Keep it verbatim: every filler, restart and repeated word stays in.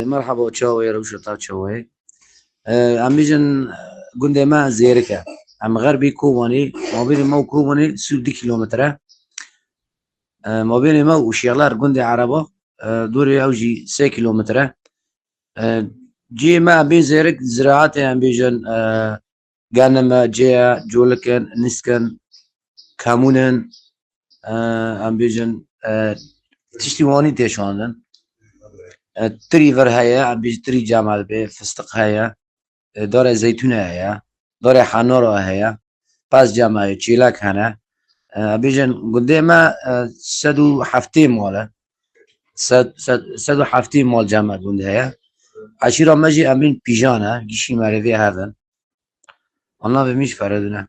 Merhaba, çawa ye, rewşa te çawa ye? E, em bêjin, e, gundê me Zêrik e. Em xerbî Kobanê, mabênê me û Kobanê sî û du kîlometre. E, mabênê me û Şêxler gundê Ereba, e, dorê ew jî sê kîlometre. E, cihê me em bên Zêrik ziraetê em bêjin, e, genime, cê ye, colik in, nîsk in, kemûn in, e, em bêjin, e, tiştî wanî tê şandin. E, tirî vir heye, em bêjin tirî cem dibe, fistiq heye, e, darê zeytûne heye, darê henara heye, pez cem heye, çêlek hene. E, em bêjin gundê me, e, sed û heftê mal e. Sed, sed, sed û heftê mal cem e gund heye. Eşîra me jî em bên Pîjan e, gişî merivê hev in. Anna ve miş feredine.